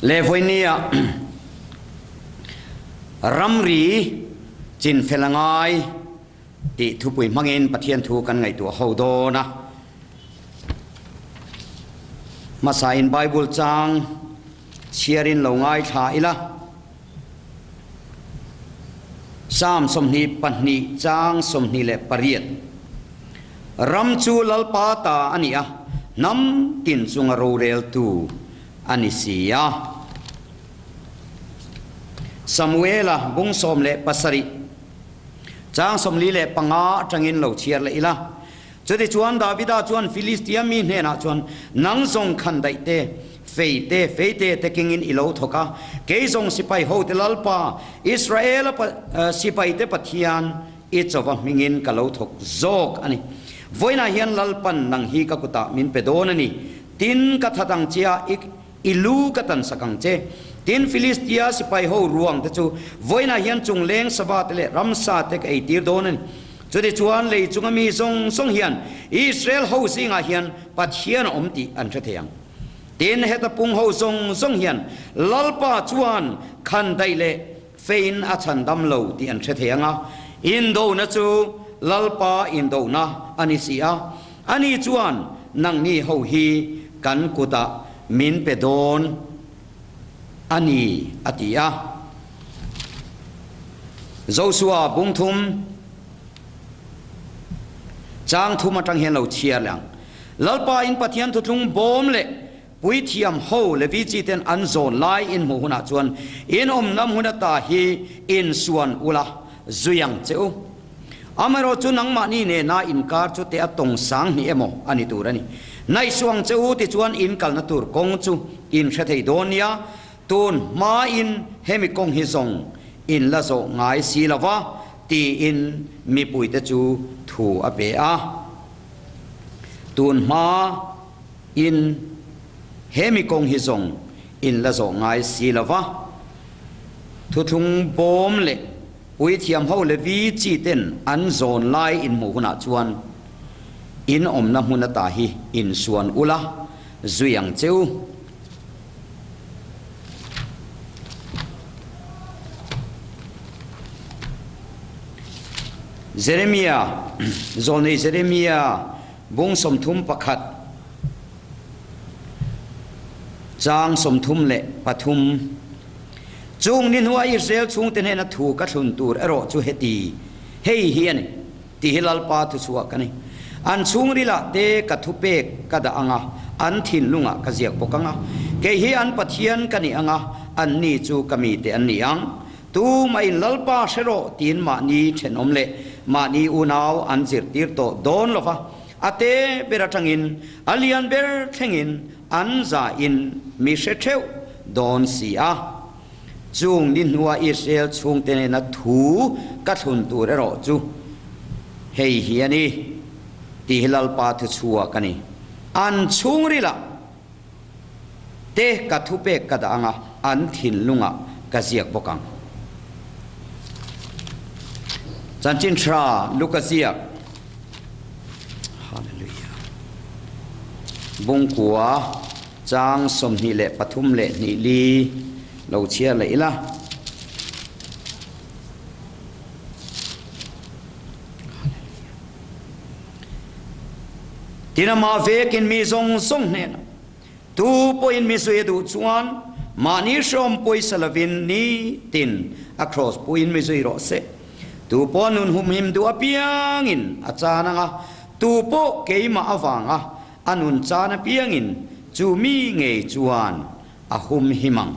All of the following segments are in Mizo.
Le vawinia ramri chinfel a ngai tih thupui hmangin Pathian thu kan ngaihtuah ho dawn a. Hmasain Bible chang chhiarin lo ngaithla ila. Psalm 22 chang 28. Ram chu Lalpa ta a ni a, hnam tin chunga roreltu a ni si a. Samuela bung 17 chang 45 atangin lo chhiar leh ila. Chutichuan Davida chuan Filistia mi hnenah chuan, Nang zawng khan daih te, fei te, fei te te kengin i lo thawk a, kei zawng sipai hote Lalpa, Israela sipaite Pathian i chawva hmingin ka lo thawk zawk a ni. Vawiinah hian Lalpan nang hi ka kutah min pe dawn a ni. Tin, ka that ang che a, i lu ka tansak ang che. Tin, Filistia sipai ho ruang te chu vawiinah hian chungleng sava te leh ramsa te ka eitir dawn a ni. Chutichuan lei chunga mi zawng zawng hian Israel ho zingah hian Pathian a awm tih an hre thei ang. Tin, heta pung ho zawng zawng hian Lalpa chuan khan daih leh fein a chhan dam lo tih an hre thei ang a, indona chu Lalpa indona a ni si a, ani chuan nangni ho hi kan kutah min pe dawn a ni, a ti a. Joshua bung thum chang thum atang hian lo chhiar leh ang. Lalpa in Pathian thuthlung bawm leh Puithiam ho Levi chi ten an zawn lai in hmuh hunah chuan in awmna hmun ata hi in suan ula zui ang che u. Amaherawh chu nangmahni nena inkar chu te a tawng sang hnih emaw a ni tur a ni. Naih suh ang che u tichuan in kalna tur kawng chu in hre thei dawn nia, tun hmain hemi kawng hi zawng in la zawh ngai si lo va tiin mipuite chu thu a pe a. Tun hma. In, he mi kawng hi zawng in la zawh ngai si lo va, thuthlung bawm leh puithiam ho Levi chi ten an zawn lai in hmuh hunah chuan in awmna hmun ata hi in suan ula zui ang che u. Jeremia, Zawlnei Jeremia Bung 31, chang 33, Chung ni hnuah Israel chhungte hnena thu ka thlun tur erawh chu heti, hei hi a ni, tih hi Lalpa thuchhuah ka ni. An chhungrilah te ka thupek ka dah ang a, an thinlungah ka ziak bawk ang a. Kei hi an Pathian ka ni ang a, anni chu ka mite an ni ang. Tu mahin Lalpa hre rawh tiin mahni thenawm leh mahni unau an zirtir tawh dawn lo va, a te ber atangin a lian ber thlengin an zahin mi hre theuh dawn si a. Chung ni hnua Israel chhungte nena thu ka thlun tur erawh chu hei hi a ni, tih hi Lalpa thuchhuak a ni. An chhungrilah. Te ka thupek ka dah ang a, an thinlungah ka ziak bawk ang. Chanchin Thra Luka ziak, Hallelujah, Bungkua chang 23 leh hnih li lo chhiar leh ila. Tin amah vekin mi zawng zawng hnenah, Tu pawhin mi zui a duh chuan mahni hrawm pawisa lovin ni tin a kraws puiin mi zui rawh se. Tu pawh nun humhim duh apiangin a chan ang a, tu pawh keimah avanga a nun chan apiangin chu mi ngei chuan a humhim ang.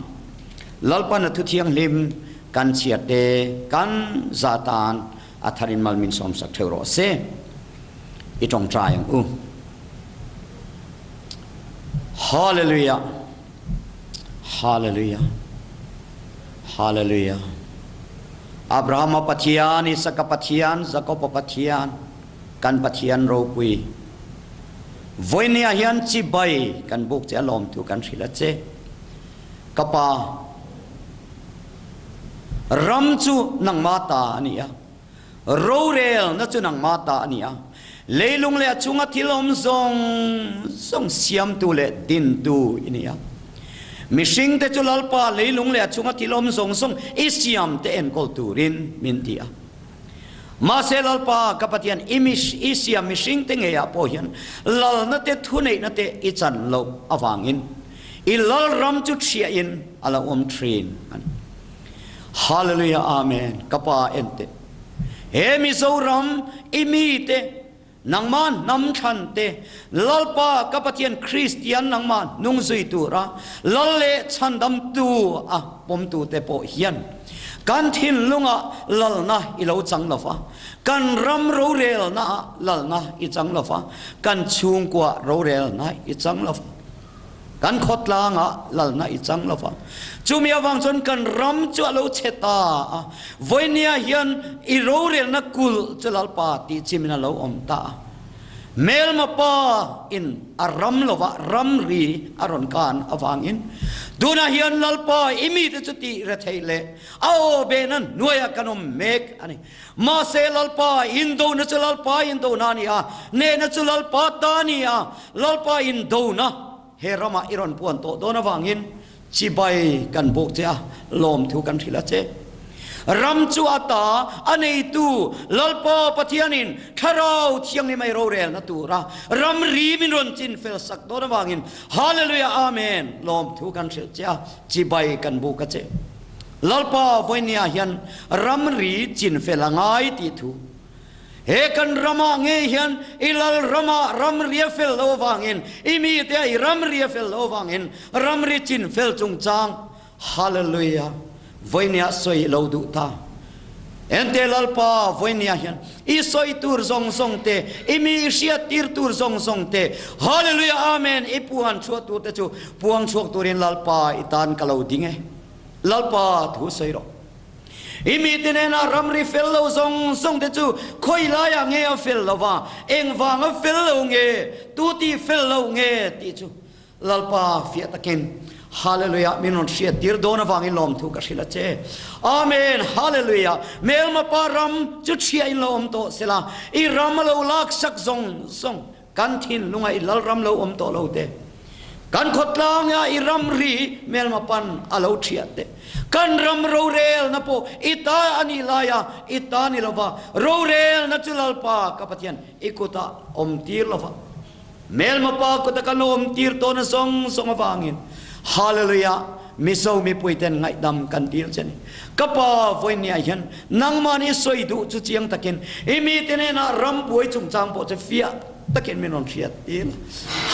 Lalpan a thuthianghlim kan chhiarte kan za tan a tharin mal min sawmsak theuh rawh se. I tawngtai ang u. Hallelujah. Hallelujah. Hallelujah. Abrahama Pathian, Isaka Pathian, Jakoba Pathian, kan Pathian ropui. Vawinia hian chibai kan buk che a lawm thu kan hrilh a che. Ka pa, ram chu nangma ta a ni a, rorelna chu nangma ta a ni a, leilung leh a chunga thil awm zawng zawng siamtu leh dintu i ni a. Mihringte chu Lalpa leilung leh a chunga thil awm zawng zawng i siamte enkawl turin min ti a. Mahse Lalpa ka Pathian i i siam mihringte ngeiah pawh hian lalna te thuneihna te i chan loh avangin i lalram chu thiahin a lo awm thin a ni. Hallelujah Amen ka pa en teh. He Mizoram i mite Nangmah hnam thlan te, Lalpa ka Pathian Kristian nangmah hnung zui tura Lal leh chhandamtu a pawmtute pawh hian kan thinlungah lalna i lo chang lo va, kan ram rorelnaah lalna i chang lo va, kan chhungkua rorelna i chang lo va. Kan khawtlangah lalna i chang lo va, chumi avang chuan kan ram chu a lo chhe ta a. Vawinia hian i rorelna kulh chu Lalpa tih chimin a lo awm ta a. Hmelma pa in a ram lovah ramri a rawn kan avangin tunah hian Lalpa i mite chu tih rethei leh a aw behna hnuaiah kan awm mek a ni. Mahse Lalpa indona chu Lalpa indona a ni a, nehna chu Lalpa ta a ni a, Lalpa indona he ramah i rawn puan tawh dawn avangin chibai kan buk che a, lawmthu kan hrilh a che. Ram chu a ta a neitu Lalpa Pathianin Thlarau Thianghlim ei rorelna tura ram ri min rawn chin fel sak dawn avangin Hallelujah Amen lawmthu kan hrilh che a, chibai kan buk a che. Lalpa vawinia hian ramri chinfel a ngai tih thu. He kan ramah ngei hian i lal ramah ramri a fel lo avangin, i mite a i ramri a fel lo avangin ramri chinfel chungchang Hallelujah vawinia sawi lo duh ta. Ente Lalpa vawinia hian i sawi tur zawng zawng te, i mi i hriat tir tur zawng zawng te, Hallelujah Amen i puan chhuah tur te chu puang chhuak turin Lalpa i tan ka lo ding e. Lalpa thu sawi rawh. I mite nena ramri fel lo zawng zawng te chu khawi laiah nge a fel lo va, engvang a fel lo nge, tu tih fel lo nge tih chu Lalpa fiah takin Hallelujah min rawn hriat tir dawn avangin lawmthu ka hrilh a che. Amen Hallelujah Hmelma pa ram chu chhia in lo awm tawh sela, i ram a lo lak sak zawng zawng Kan thinlunga i lalram lo awm tawh lo te, kan khawtlanga i ramri hmelma pan a lo thiah te, kan ram rorelna pawh i ta a nih laia i ta ni lova, rorelna chu Lalpa ka Pathian i kutah awm tir lova, hmelma pa kuta kan lo awm tir tawhna zawng zawng avangin Hallelujah Mizo mipuiten ngaihdam kan dil che ni. Ka pa vawinia hian nangmahni sawi duh chu chiang takin i mite hnenah ram buai chungchang pawh chu fiah takin min rawn hriat tir.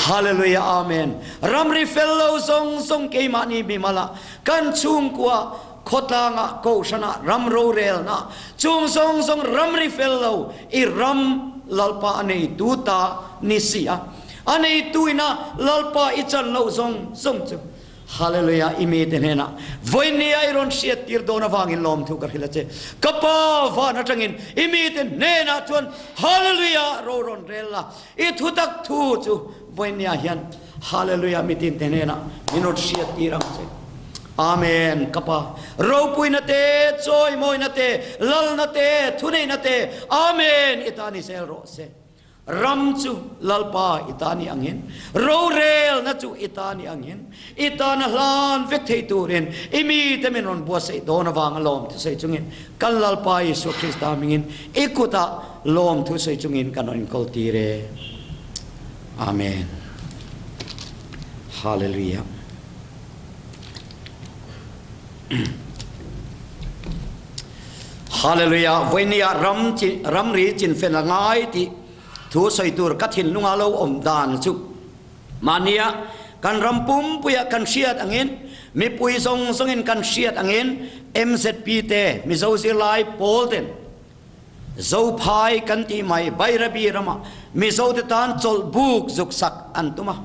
Hallelujah Amen. Ramri fel lo zawng zawng keimahni mimalah kan chhungkua khawtlangah kohhranah ram rorelna chung zawng zawng ramri fel lo i ram Lalpa a neitu ta ni si a. A neitu ina Lalpa i chan loh zawng zawng chu Hallelujah i mite hnenah vawinia i rawn hriat tir dawn avangin lawmthu ka hrilh a che. Ka Pa van atangin i mite hnenah chuan Hallelujah ro rawn rel la, i thutak thu chu vawinia hian Hallelujah mitin te hnenah min rawn hriat tir ang che. Amen ka Pa ropuina te, chawimawina te, lalna te, thuneihna te Amen i ta ni zel rawh se. Ram chu Lalpa i ta ni angin, rorelna chu i ta ni angin, i tana hlan vek thei turin i mite min rawn buatsaih dawn avanga lawmthu sawi chungin kan Lalpa Isua Krista hmingin i kutah lawmthu sawi chungin kan rawn inkawl tir e. Amen. Hallelujah. Hallelujah! Vawinia ram ramri chinfel a ngai tih thu sawi tur ka thinlunga lo awm dan chu mahnia kan ram pumpuia kan hriat angin mipui zawng zawngin kan hriat angin MZP te Mizo zirlai pawl ten Zophai kan tih mai Bairabi ramah Mizo te tan chawlh buk zuk sak an tum a.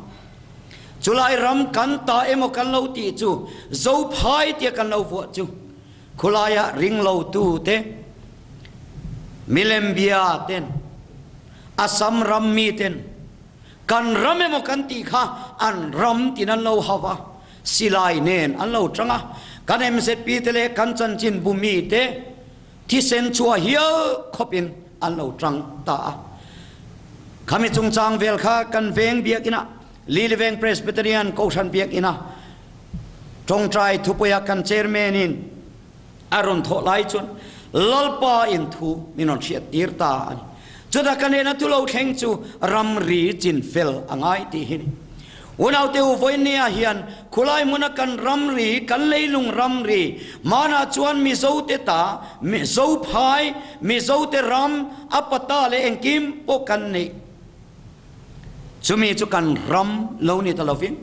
Chulai ram kan ta emaw kan lo tih chu Zophai tia kan lo vuah chu khulaiah ringlo tu te, milem bia ten, Assam ram mi ten kan ram emaw kan tih kha an ram tin an lo hau va, silai nen an lo tang a, kan MZP te leh kan chanchinbu mi te, Thisen chhuah hial khawpin an lo tang ta a. Khami chungchang vel kha kan veng biakinah, Liliveng Presbyterian Kohhran biakinah. Tawngtai thupuia kan chairman in a rawn thawh lai chuan Lalpa in thu min rawn hriat tir ta a ni. Chutah ka nena thu lo thleng chu ramri chin fel a ngai tih hi ni. Unaute u vawinia hian khulai hmuna kan ramri, kan leilung ramri, hmanah chuan Mizote ta, Zophai, Mizote ram, a pata leh engkim pawh kan neih. Chumi chu kan ram lo ni ta lovin,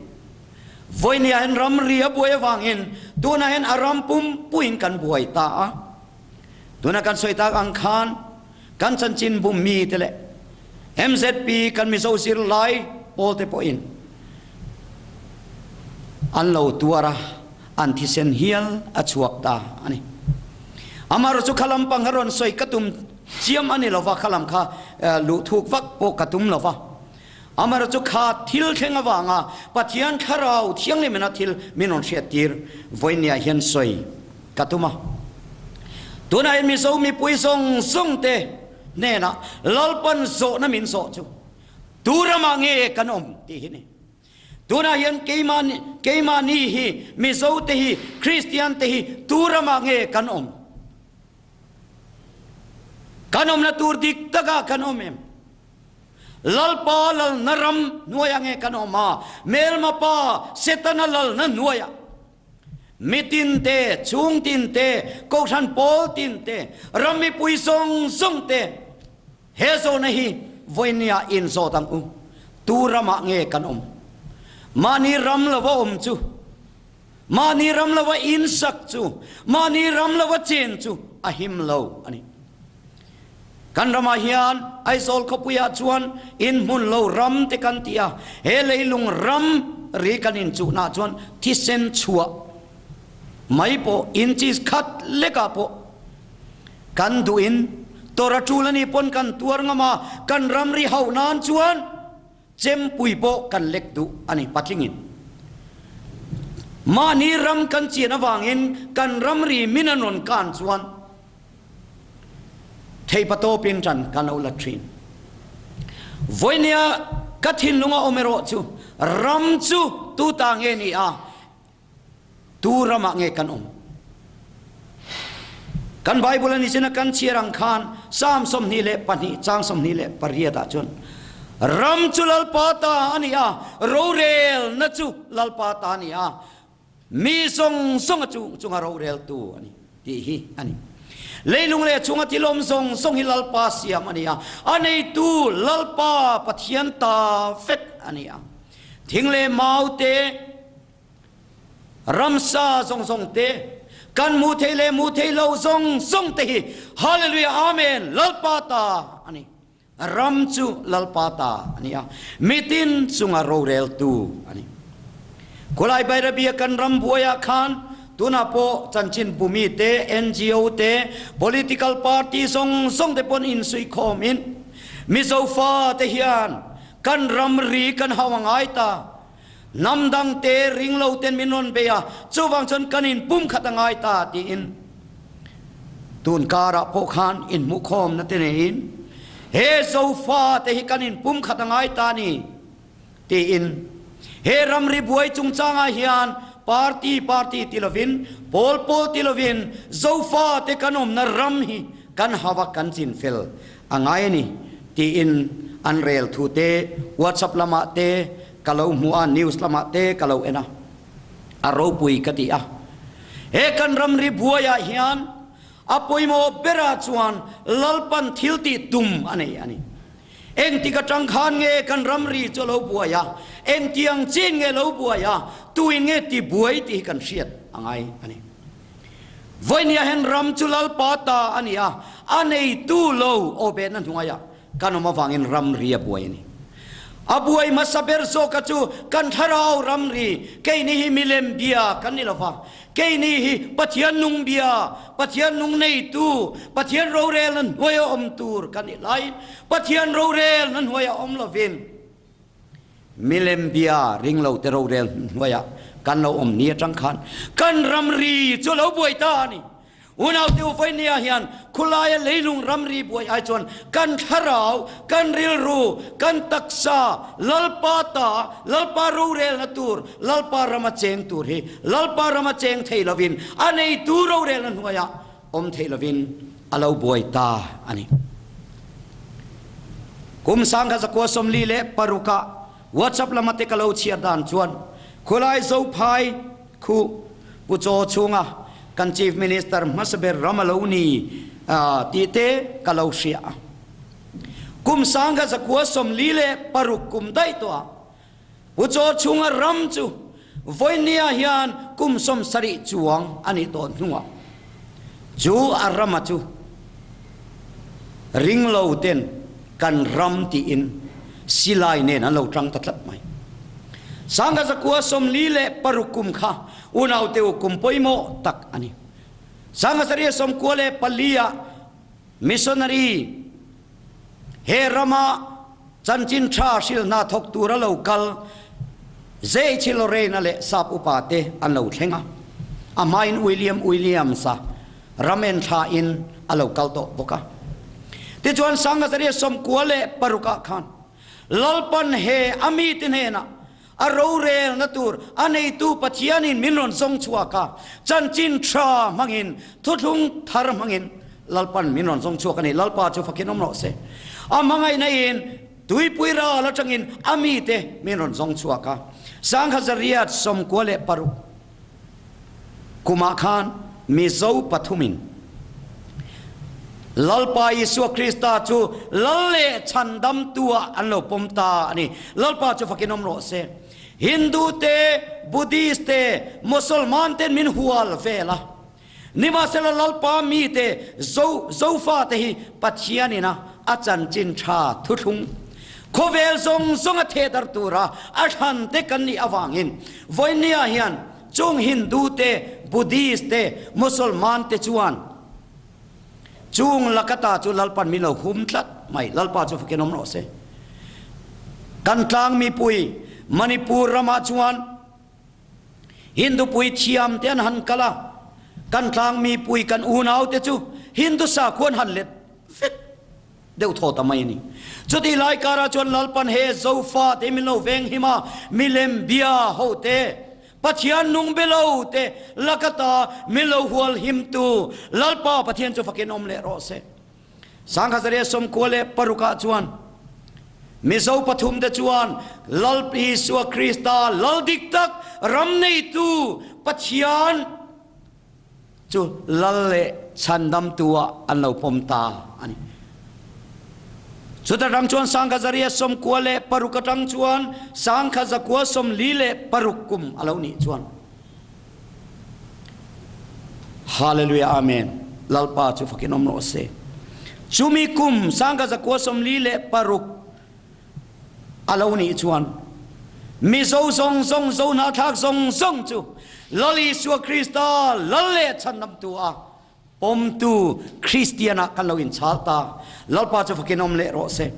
vawinia hian ramri a buai avangin tunah hian a ram pum puiin kan buai ta a. Tuna kan sawi tak ang khan kan chanchin bum mite leh MZP kan Mizo zirlai pawlte pawhin an lo tuar a, an thisen hial a chhuak ta a ni. Amaherawhchu kha lampang a rawn sawi ka tum chiam a ni lova, kha lam kha luh thuk vak pawh ka tum lova. Amaherawhchu kha thil thleng avanga Pathian Thlarau Thianghlimina thil min rawn hriattir vawinia hian sawi ka tum a. Tunah hian Mizo mipui zawng zawng te hnenah Lalpan zawhna min zawh chu tu ramah nge kan awm tih hi ni. Tunah hian keimah keimahni hi Mizo te hi Kristian te hi tu ramah nge kan awm? Kan awmna tur dik takah kan awm em? Lalpa lalna ram hnuaiah nge kan awm a, Hmelma pa Setana lalna hnuaiah? Mi tin te, chhung tin te, kohhran pawl tin te, ram mipui zawng zawng te, he zawhna hi vawinia inzawt ang u. Tu ramah nge kan awm? Mahni ram lova awm chu, mahni ram lova insak chu, mahni ram lova chen chu a him lo a ni. Kan ramah hian Aizawl khawpuiah chuan inhmun lo ram te kan ti a, he leilung ram ri kan inchuhnah chuan thisen chhuah mai pawh inches khat lekah pawh kan duhin tawrh a tul a nih pawn kan tuar ngam a, kan ram ri hauh nan chuan Chempui pawh kan lek duh a ni patlingin. Mahni ram kan chian avangin kan ramri min an rawn kan chuan theipatawpin ṭan kan lo la ṭhin. Vawinia ka thinlunga awm erawh chu ram chu tu ta nge ni a, Tu ramah nge kan awm? Kan Bible a ni chin a kan chhiar ang khan Psalm 22 chang 28 ah chuan Ram chu Lalpa ta a ni a, rorelna chu Lalpa ta a ni a, mi zawng zawng a chung chunga roreltu a ni tih hi a ni. Leilung leh chunga thil awm zawng zawng hi Lalpa siam a ni a, a neitu Lalpa Pathian ta vek a ni a. Thing leh mau te, Ramsa zawng zawng te, kan hmuh theih leh hmuh theih loh zawng zawng te hi Hallelujah Amen Lalpa ta a ni. Ram chu Lalpa ta a ni a, mitin chunga roreltu a ni. Khulai Bairabia kan ram buaiah khan tunah pawh chanchin bumi te, NGO te, political party zawng zawng te pawn insuihkhawmin Mizo fate hian kan ramri kan hau a ngai ta. Hnam dang te ring lo ten min rawn bei a, chuvang chuan kan in pum khat a ngai ta tiin tun karah pawh khan inhmuhkhawmna te neiin he Zofa te hi kan in pum khat a ngai ta ni tiin he ramri buai chungchangah hian party party ti lovin pawl pawl ti lovin Zofa te kan awmna ram hi kan hava kan chinfel a ngai a ni tiin an rel thu te WhatsApp lamah te ka lo hmu a, news lamah te ka lo en a, a ropui ka ti a. He kan ramri buaiah hian a pawimawh berah chuan Lalpan thil tih tum a nei a ni. Engtik atang khan nge kan ramri chu a lo buai a, engtiang chin nge lo buai a, tuin nge ti buai tih hi kan hriat a ngai a ni. Vawinia hian ram chu Lalpa ta a ni a, a neitu lo awbehna hnuaiah kan awm avangin ramri a buai a ni. A buai hmasa ber zawka chu kan thlarau ramri, keini hi milem bia kan ni lova, keini hi Pathian nung bia, Pathian nung neitu, Pathian rorelna hnuaia awm tur kan nih laiin Pathian rorelna hnuaia awm lovin, Milem bia ring lo te rorel hnuaiah kan lo awm ni atang khan kan ramri chu a lo buai ta a ni. Unaute u vawinia hian khulaia leilung ramri buai ai chuan kan thlarau, kan rilru, kan taksa Lalpa ta, Lalpa rorelna tur, Lalpa rama cheng tur hi Lalpa rama cheng thei lovin a neitu rorelna hnuaiah awm thei lovin a lo buai ta a ni. Kum 1946 ah WhatsApp lama te ka lo chhiar dan chuan khulai Zophai Khu Pu Chaw chhunga kan Chief Minister hmasa ber ram a lo ni tih te ka lo hria a. Kum 1946 kum daih tawh ah Pu Chaw chhunga ram chu vawinia hian kum 70 chuang a nih tawh hnuah chu a rama chu ringlo ten kan ram tiin silai nen an lo tang ta tlat mai. 1946 kum kha unaute u kum pawimawh tak a ni. 1994 ah missionary he rama chanchin tha hrilhna thawk tura lo kal J.H. Lorraine-a leh sap upa te an lo thleng a. A hmain William Williams-a ram en thlain a lo kal tawh bawk a. Tichuan 1996 ah khan Lalpan he a mite hnenah a rorelna tur a neitu Pathianin min rawn zawng chhuak a, chanchin tha hmangin, thuthlung thar hmangin Lalpan min rawn zawng chhuak a ni. Lalpa chu fakin awm rawh se. A hmangaihna in tuipui ral atangin a mite min rawn zawng chhuak a. 1996 Kumah khan Mizo pathumin Lalpa Isua Krista chu Lal leh Chhandamtua an lo pawm ta a ni. Lalpa chu fakin awm rawh se. Hindu te, Buddhist te, Mosolman ten min hual vel a. Nimahsela Lalpa mite Zo, Zofa te hi Pathianin a a chanchin tha thuthlung khawvel zawng zawng a theh darh tura a thlan te kan nih avangin vawinia hian chung Hindu te, Buddhist te, Mosolman te chuan chung lakata chu Lalpan min lo hum tlat mai. Lalpa chu fakin awm rawh se. Kan tlang mipui Manipur ramah chuan Hindu pui thiam te an han kal a, kan tlang mipui kan unau te chu Hindu sakhua an han let vek deuh thaw ta mai a ni. Chutih lai karah chuan Lalpan he Zofa te min lo veng him a, milem bia ho te, Pathian nung be lo te lakata min lo hual him tu Lalpa Pathian chu fakin awm leh rawh se. 1996 ah chuan Mizo pathum te chuan Lal Isua Krista Lal dik tak ram neitu Pathian chu Lal leh Chhandamtu ah an lo pawm ta a ni. Chuta tang chuan 1996 atang chuan 1946 kum a lo nih chuan Hallelujah Amen Lalpa chu fakin awm rawh se. Chumi kum 1946 a lo nih chuan Mizo zawng zawng zo hnahthlak zawng zawng chu Lal Isua Krista Lal leh chhandamtu a Pawmtu Kristian ah kan lo inchhal ta. Lalpa chu fakin awm leh rawh se.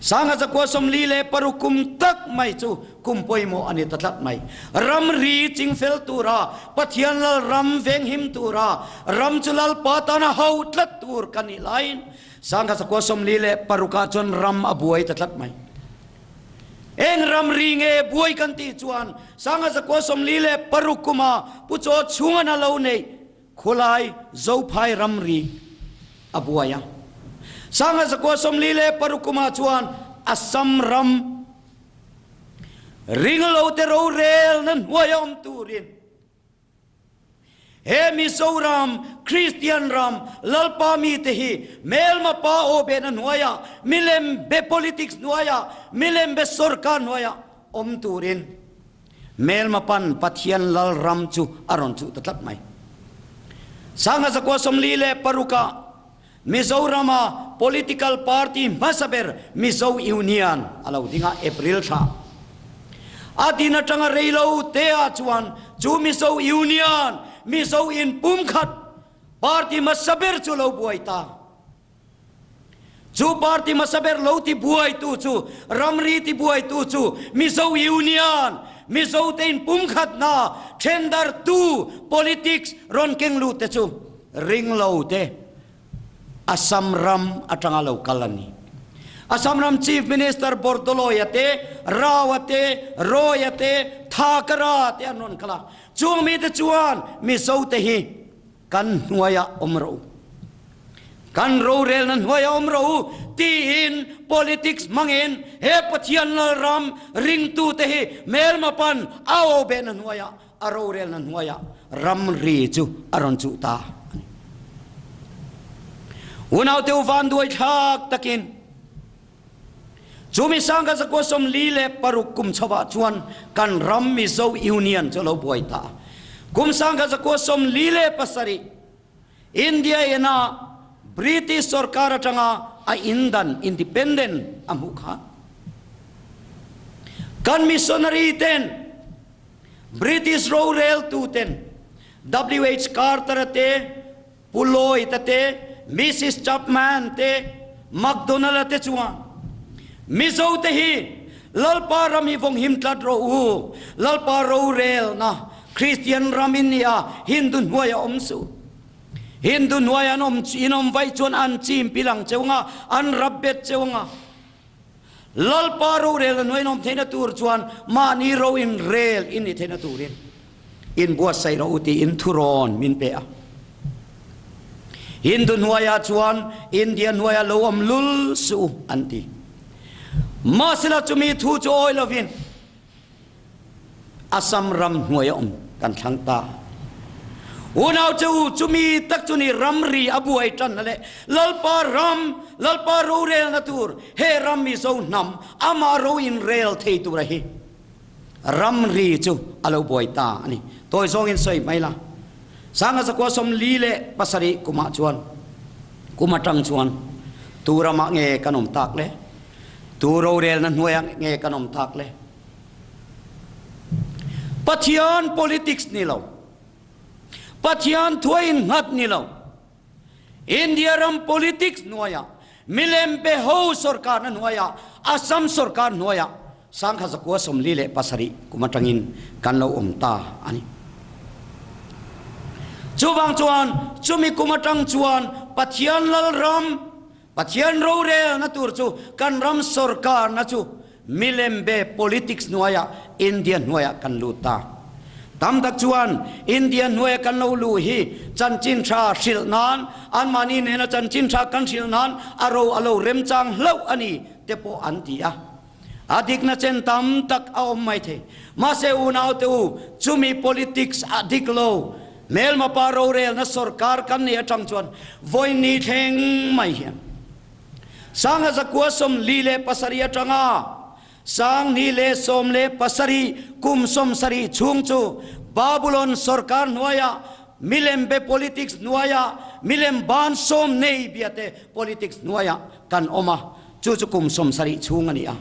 1946 kum tak mai chu kum pawimawh a ni ta tlat mai. Ramri chingfel tura, Pathian Lal ram venghim tura, ram chu Lalpa tana ho tlat tur kan nih laiin 1946 ah chuan ram a buai ta tlat mai. Eng ramri nge buai kan tih chuan 1946 kuma Pu Chaw chhunga na lo neih Khulai Zophai ramri a buai a. 1946 kumah chuan Assam ram ringlote rorelna hnuaia awm turin he Mizoram Kristian ram Lalpa mite hi hmelma pa aw behna hnuaiah, milem be politics hnuaiah, milem be sorkar hnuaiah awm turin Hmelma pan Pathian Lal ram chu a rawn chuh ta tlat mai. 1946 ah Mizorama political party hmasa ber Mizo Union a lo ding a, April thla a din atanga rei lo te ah chuan chu Mizo Union, Mizo inpumkhat party hmasa ber chu lo buai ta. Chu party hmasa ber lo ti buaitu chu, ramri ti buaitu chu Mizo Union, Mizo te inpumkhatna thendartu politics rawn keng lut te chu ringlo te Assam ram atanga lo kal a ni. Assam ram Chief Minister Bordoloi-a te, Rao-a te, Roy-a te, Thakara te an rawn kal a. Chung mite chuan Mizo te hi kan hnuaiah awm rawh u, kan rorelna hnuaiah awm rawh u tiin politics hmangin he Pathian Lalram ringtute hi hmelma pan a aw behna hnuaiah a rorelna hnuaiah ramri chu a rawn chuh ta a ni. Unaute u vanduai thlak takin chumi sangha zakua 46 kum chhovah chuan kan ram Mizo Union chu a lo buai ta a. Kum sangha zakua 47 India ina British sorkar atanga a indan, independent, a hmuh khan kan missionary ten British roreltu ten WH Carter-a te, Pu Lloyd-a te, Mrs Chapman te, McDonald-a te chuan Mizo te hi Lalpa ram hi vawng him tlat rawh u, Lalpa rorelna Kristian ram in nia Hindu hnuai a awm suh. Hindu hnuai an awm in awm vaih chuan an chim pil ang cheu nga, an rap bet cheu nga. Lalpa rorel a hnuai in awm theihna tur chuan mahni ro in rel in nih theihna turin in buatsaih rawh u tiin thurawn min pe a. Hindu hnuaiah chuan India hnuaiah lo awm lul suh u an ti. Mahsela chumi thu chu awi lovin Assam ram hnuai a awm kan thlang ta. Unau che u, chumi tak chu ni ramri a buai tanna leh Lalpa ram, Lalpa rorelna tur, he ram Mizo hnam amah ro inrel thei tura hi ramri chu a lo buai ta a ni. Tawi zawngin sawi mai la, Sanga zakua 47 kumah chuan, kum atang chuan tu ramah nge kan awm tak le? Tu rorelna hnuaiah nge kan awm tak le? Pathian politics ni lo, Pathian thuai in nghat ni lo, India ram politics hnuaiah, milem be ho sorkarna hnuaiah, Assam sorkar hnuaiah sangkhat zakua 47 kum atangin kan lo awm ta a ni. Chuvang chuan chumi kum atang chuan Pathian Lalram, Pathian rorelna tur chu kan ram sorkarna chu milem be politics hnuaiah India hnuaiah kan lut ta. Tam tak chuan India hnuaia kan lo luh hi chanchin tha hrilh nan, anmahni nena chanchin tha kan hrilh nan a ro a lo remchang hlauh a ni te pawh an ti a. A dikna chen tam tak a awm mai thei. Mahse unaute u, chumi politics a dik lo, hmelma pa rorelna sorkar kan nei atang chuan vawiin thleng mai hian Sangha zakua 47 atanga 2017 kum 70 chhung chu Babulon sorkar hnuaiah milem be politics hnuaiah milem ban sawm nei biate politics hnuaiah kan awm a. Chu chu kum 70 chhung a ni a.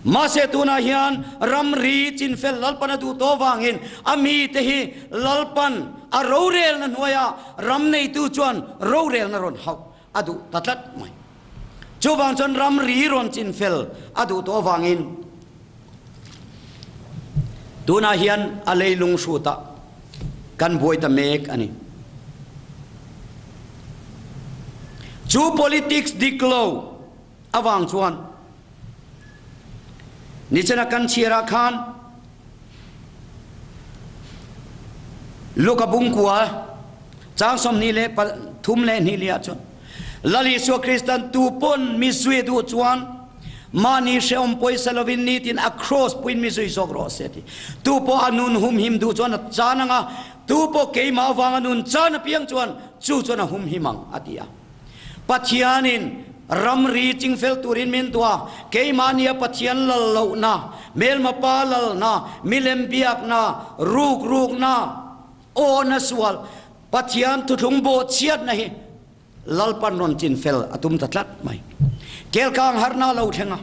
Mahse tunah hian ramri chinfel Lalpan a duh tawh vangin a mite hi Lalpan a rorelna hnuaiah ram neitu chuan rorelna rawn hauh a duh ta tlat mai. Chuvang chuan ramri rawn chinfel a duh tawh vangin tunah hian a leilung hrutah kan buai ta mek a ni. Chu politics dik lo avang chuan nichina kan chhiarah khan Luka bungkua chang 23 leh hnih liah chuan Lal Isua Kristan tu pawn mi zui duh chuan mahni hrehawm pawisa lovin nitin a cross puin mi zui zawk rawh se ti. Tu pawh a nun humhim duh chuan a chan anga Tu pawh keimah avanga nun chan apiang chuan chu chuan a humhim ang, a ti a. Pathianin ramri chingfel turin min duh a, keimahnia Pathian lal lohna, hmelma pa lalna, milem biakna, rukrukna, awna sual, Pathian thuthlung bawhchhiatna hi Lalpan rawn chinfel a tum ta tlat mai. Kelkang harna a lo thleng a.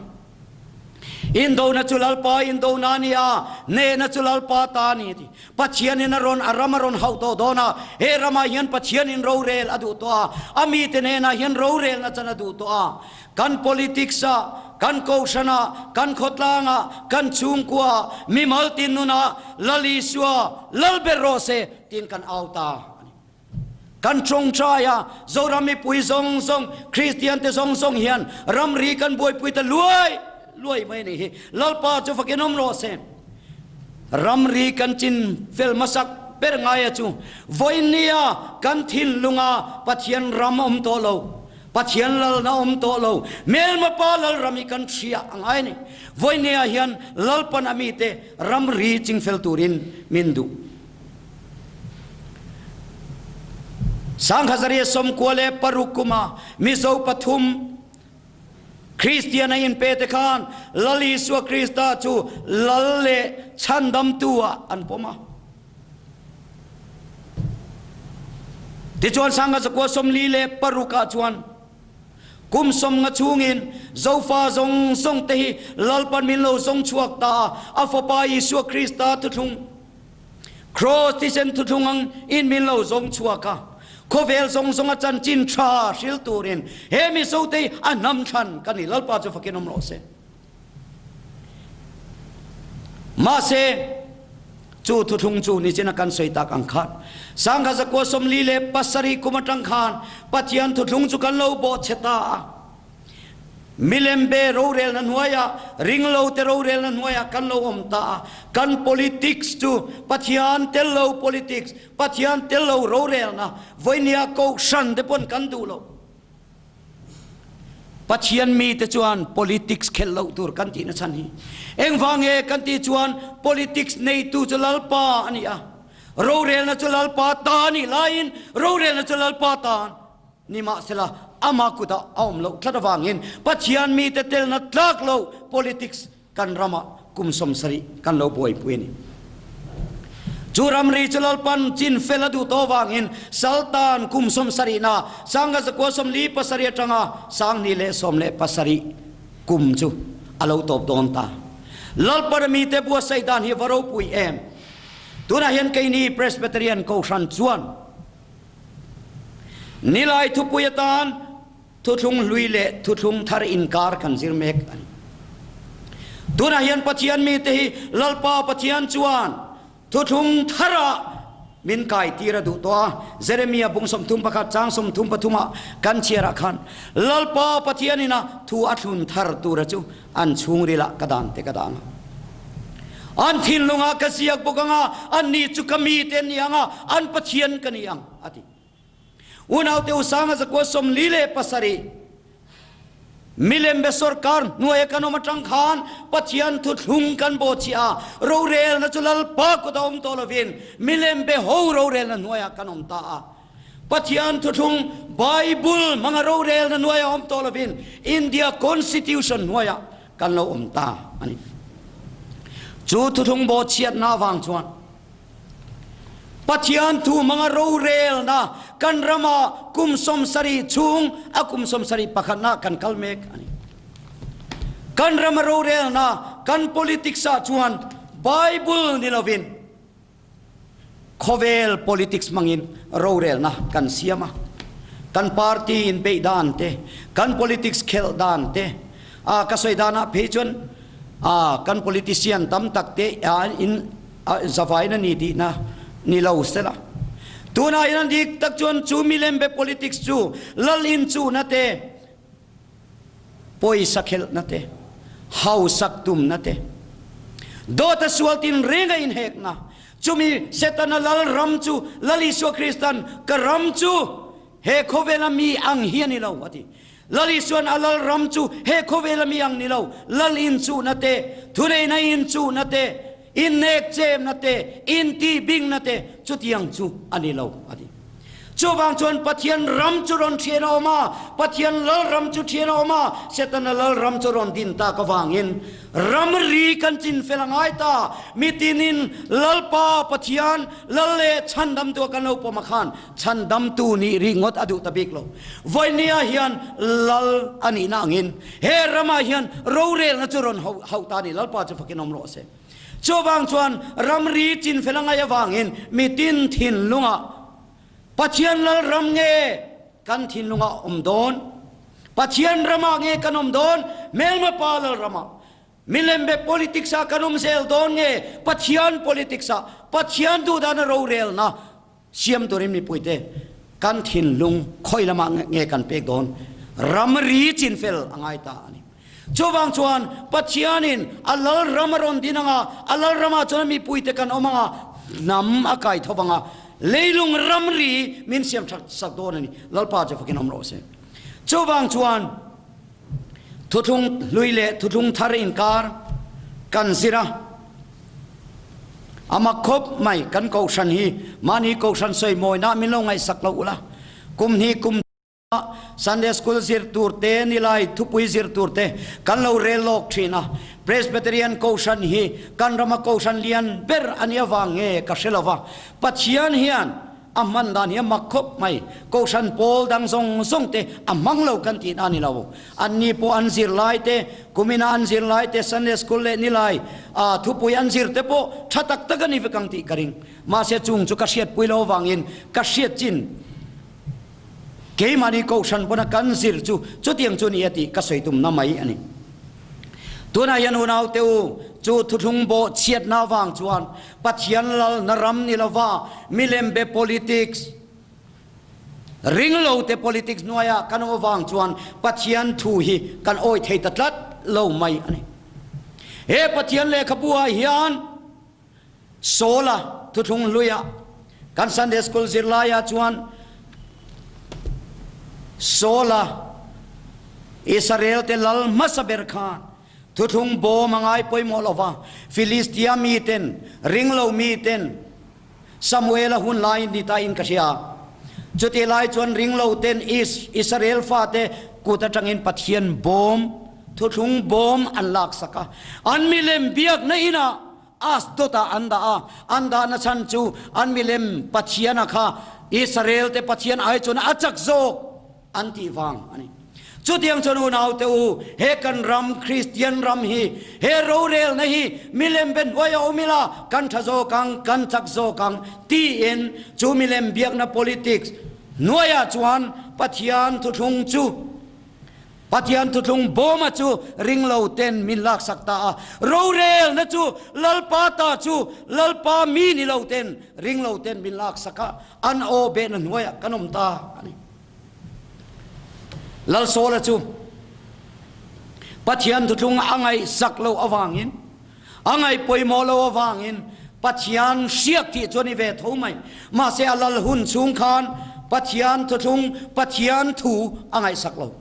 Indona chu Lalpa indona a ni a, nehna chu Lalpa ta a ni a ti. Pathianin a rawn, a ram a rawn hauh tawh dawn a, he ramah hian Pathianin rorel a duh tawh a, a mite hnenah hian rorelna chan a duh tawh a. Kan politics-ah, kan kohhranah, kan khawtlangah, kan chhungkuaah, mimal tin nunah Lal Isua lal ber rawh se tiin kan au ta a ni. Kan tawngtai a, Zoram mipui zawng zawng, Kristian te zawng zawng hian ramri kan buaipui ta luai luai mai a nih hi. Lalpa chu fakin awm rawh se. Ramri kan chin fel hmasak ber ngaia chu vawinia kan thinlunga Pathian ram awm tawh lo, Pathian lalna awm tawh lo, hmelma pa lalram hi kan hria a ngai a ni. Vawinia hian Lalpan a mite ramri chingfel turin min duh. 1996 kuma Mizo pathum Kristian a inpe te khan Lal Isua Krista chu Lal leh Chhandamtu ah an pawm a. Tichuan 1946 ah chuan kum 50 chhungin Zofa zawng zawng te hi Lalpan min lo zawng chhuak ta a, a Fapa Isua Krista thuthlung Kraws thisen thuthlung ang in min lo zawng chhuak a, khawvel zawng zawng a chanchin tha hril turin he Mizote hi a hnam thlan ka ni. Lalpa chu fakin awm rawh se. Mahse, chu thuthlung chu nichina kan sawi tak ang khan 1947 kum atang khan Pathian thuthlung chu kan lo bawhchhe ta a. Milembe rorelna hnuaiah, ringlote rorelna hnuaiah kan lo awm ta a. Kan politics chu Pathian tel lo politics, Pathian tel lo rorelna, vawinia kohhran te pawn kan duh lo. Pathian mite chuan politics khelh loh tur kan tihna chhan hi engvange kan tih chuan politics neitu chu Lalpa a ni a, rorelna chu Lalpa ta a nih laiin rorelna chu Lalpa tan Nimahsela, ama kutah a awm loh tlat avangin Pathian mite telna tlak lo politics kan ramah kum 70 kan lo buaipui a ni. Chu ramri chu Lalpan chin fel a duh tawh avangin Saltan kum 70na 1947 atanga 2017 kum chu a lo tawp dawn ta. Lalpan a mite buatsaih dan hi va ropui em! Tunah hian keini Presbyterian Kohhran chuan, Nilai thupui atan thuthlung hlui leh thuthlung thar inkar kan zir mek a ni. Tunah hian Pathian mite hi Lalpa Pathian chuan thuthlung tharah min kai tir a duh tawh a. Jeremia bung 31 chang 33 ah kan chhiarah khan Lalpa Pathianin a thu a thlun thar tura chu an chhungrilah ka dan te ka dang a. An thinlungah ka ziak bawk ang a, anni chu ka mite an ni ang a, an Pathian ka ni ang, a ti. Unaute Usanga zakua 47, Milembe sorkar hnuaia kan awm atang khan Pathian thuthlung kan bawhchhiah a, rorelna chu Lalpa kut a awm tawh lovin milembe ho rorelna hnuaiah kan awm ta a. Pathian thuthlung Bible hmanga rorelna hnuaiah awm tawh lovin India Constitution hnuaiah kan lo awm ta a ni. Chu thuthlung bawhchhiatna avang chuan Pathian thu hmanga rorelna kan rama kum 70 chhung a kum 71na kan kal mek a ni. Kan rama rorelna kan politics ah chuan Bible ni lovin Khawvel politics hmangin rorelna kan siam a, kan party inbeih dan te, kan politics khelh dan te, a ka sawi danah phei chuan a kan politician tam tak te a in zavain a ni tihna ni lo sela. Tunah hian dik tak chuan chu milembe politics chu lal inchuhna te, Pawisa khelhna te, hausak tumna te, dawta sual tinreng a inhekna, chumi Setana lal ram chu Lal Isua Kristan ka ram chu he khawvela mi ang hi a ni lo a ti. Lal Isuan a lal ram chu he khawvela mi ang ni lo, lal inchuhna te, thuneihna inchuhna te, innek chemna te, intihbingna te chutiang chu a ni lo a ti. Chuvang chuan Pathian ram chu rawn thian a awm a, Pathian lal ram chu thian a awm a, Setana lal ram chu rawn din tak avangin ramri kan chin fel a ngai ta. Mitinin Lalpa Pathian lal leh chhandamtu a kan lo pawm a khan chhandamtu nih ringawt a duh ta bik lo. Vawinia hian lal a nihna angin he ramah hian rorelna chu rawn hauh ta a ni. Lalpa chu fakin awm rawh se. Chuvang chuan ramri chinfel a ngaih avangin mitin thinlungah Pathian lal ram nge kan thinlungah awm dawn? Pathian ramah nge kan awm dawn? Hmelma pa lal ramah? Milembe politics ah kan awm zel dawn nge Pathian politics ah Pathian duhdana rorelna siam turin mipuite? Kan thinlung khawi lamah nge kan pek dawn? Ramri chinfel a ngai ta a ni. Chuvang chuan Pathianin a lal ram a rawn din anga, a lal ramah chuan a mipuite kan awm anga, hnam a kai tho vanga, leilung ramri min siam that sak dawn a ni. Lalpa chu fakin awm rawh se. Chuvang chuan thuthlung hlui leh thuthlung thar inkar kan zir a, a mak khawp mai kan kohhran hi mahni kohhran sawimawi min lo ngaihsak lo ula, kum hnih kum Sunday School zir tur te, nilai thupui zir tur te kan lo rel lawk thin a. Presbyterian Kohhran hi kan rama Kohhran lian ber a nih avang nge ka hre lo va. Pathian hian a hman dan hi a mak khawp mai. Kohhran pawl dang zawng zawng te a hmang lo kan tihna a ni lo. Anni pawh an zir lai te, kumina an zir lai te, Sunday School leh nilai thupui an zir te pawh tha tak tak a ni vek ang tih ka ring. Mahse chung chu ka hriatpui lo avangin ka hriat chin. Keimahni Kohhran pawna kan zir chu chutiang chu ni a tih ka sawi tumna mai a ni. Tunah hian unaute u, chu thuthlung bawh chhiatna avang chuan Pathian lalna ram ni lova milem be politics, ringlote politics hnuaia kan awm avang chuan Pathian thu hi kan awi thei ta tlat lo mai a ni. He Pathian lehkhabu ah hian Saula thuthlung hluia kan Sunday School zirlaiah chuan Saula Israel-te lal hmasa ber khan thuthlung bawm a ngai pawimawh lo va, Filistia miten, ringlo miten Samuela hun laiin ni ta in ka hria. Chutih lai chuan ringloten Israel fate kut atangin Pathian bawm, thuthlung bawm an laksak a, an milem biakna inah Asdod ah an dah a, an dahna chhan chu an milem Pathiana kha Israel te Pathian ai chuan a chak zawk an tih vang a ni. Chutiang chuan unaute u, he kan ram Kristian ram hi, he rorelna hi milem be hnuai a awm ila kan tha zawk ang, kan chak zawk ang tiin chu milem biakna politics hnuaiah chuan Pathian thuthlung chu Pathian thuthlung bawma chu ringlo ten min laksak ta a, rorelna chu Lalpa ta chu Lalpa mi ni lo ten ringlo ten min laksak a, an aw behna hnuaiah kan awm ta a ni. Lalsawla chu Pathian thuthlung a ngaihsak lo avangin, a ngaih pawimawh lo avangin Pathian hriak tih chu a ni ve tho mai. Mahse a lal hun chhung khan Pathian thuthlung, Pathian thu a ngaihsak lo.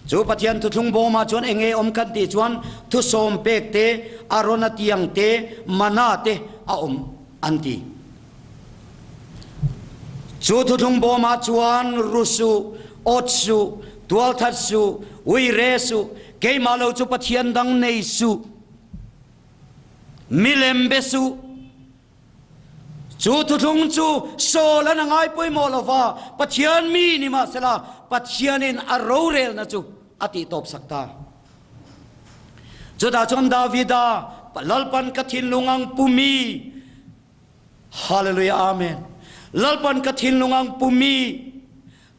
Chu Pathian thuthlung bawmah chuan eng nge awm kan tih chuan thusawm pek te, Arona tiang te, mana te a awm an ti. Chu thuthlung bawmah chuan ru suh, awt suh, tualthat suh, ui re suh, keimah lo chu Pathian dang nei suh, milem be suh. Chu thuthlung chu Saul an a ngai pawimawh lo va, Pathian mi ni mahsela Pathianin a rorelna chu a tihtawp sak ta. Chutah chuan Davida, Lalpan ka thinlung ang pu mi, Hallelujah Amen. Lalpan ka thinlung ang pu mi,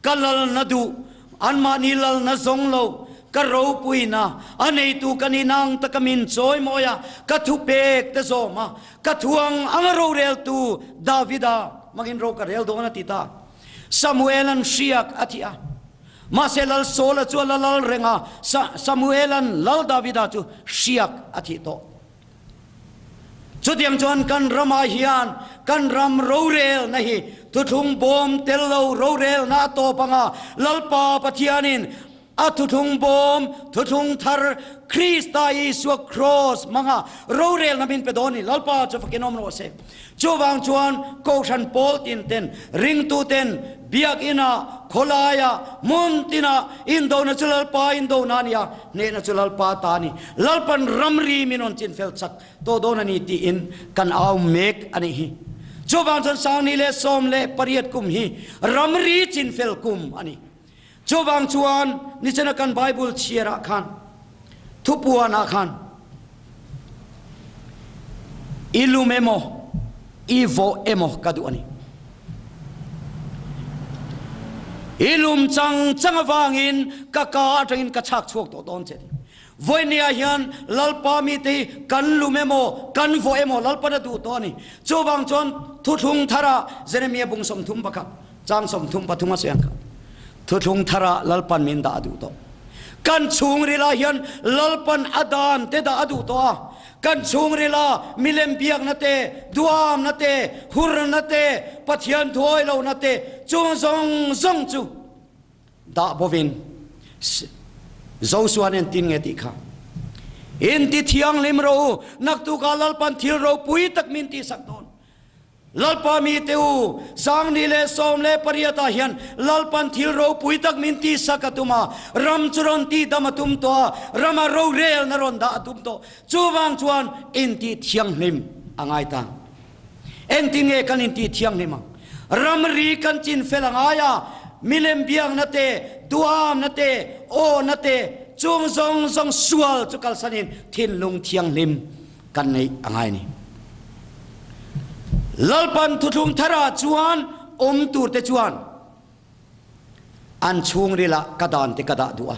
ka lalna duh, anmahni lalna zawng lo, ka ropuina, a neitu ka ni nang taka min chawimawi a, ka thupek te zawm a, ka thuang ang a roreltu Davida hmangin ro ka rel dawn a ti ta. Samuel-a'n hriak a thi a. Mahse Lal Saul-a chu a la lal reng a, Samuel-a'n Lal Davida chu hriak a thih tawh. Chutiang chuan kan ramah hian kan ram rorelna hi thuthlung bawm tel lo rorelna a tawp ang a, Lalpa Pathianin a thuthlung bawm, thuthlung thar, Krista Isua Kraws hmanga rorelna min pe dawn ni. Lalpa chu fakin awm rawh se. Chuvang chuan Kohhran pawl tin ten, ringtu ten, biakina, khawlaia, hmun tina indona chu Lalpa indona a ni a, hnehna chu Lalpa ta a ni. Lalpan ramri min rawn chin fel chak tawh dawn a ni tiin kan au mek a nih hi. Chuvang chuan 2018 kum hi ramri chin fel kum a ni. Chuvang chuan nichina kan Bible chhiarah khan thupuanah khan i lum emaw i vawh emaw ka duh a ni. I lum chang chang avangin ka ka atangin ka chhak chhuak tawh dawn che a ti. Vawinia hian Lalpa mite hi kan lum emaw kan vawh emaw Lalpan a duh tawh a ni. Chuvang chuan. Thuthlung Tharah Jeremia bung 31 chang 33 a sawi ang kha. Thuthlung Tharah Lalpan min dah a duh tawh. Kan chhungril ah hian Lalpan a dan te dah a duh tawh a. Kan chhungril ah milem biakna te, duamna te, hurna te, Pathian thuawi lohna te chung zawng zawng chu Dah bawhin Joshua nen tin nge tih kha in ti thianghlim rawh u, naktukah Lalpan thil ropui tak min tihsak dawn. Lalpa mite u, 18 ah hian Lalpan thil ropui tak min tihsak a tum a, ram chu rawn tihdam a tum tawh a, rama rorelna rawn dah a tum tawh. Chuvang chuan in ti thianghlim a ngai ta. Engtin nge kan intih thianghlim ang? Ramri kan chin fel a ngai a, milem biakna te, duhamna te, awna te, chung zawng zawng sual chu kalsanin thinlung thianghlim kan neih a ngai a ni. Lalpan thuthlung tharah chuan awm turte chuan An chhungrilah ka dan te ka dah duh a,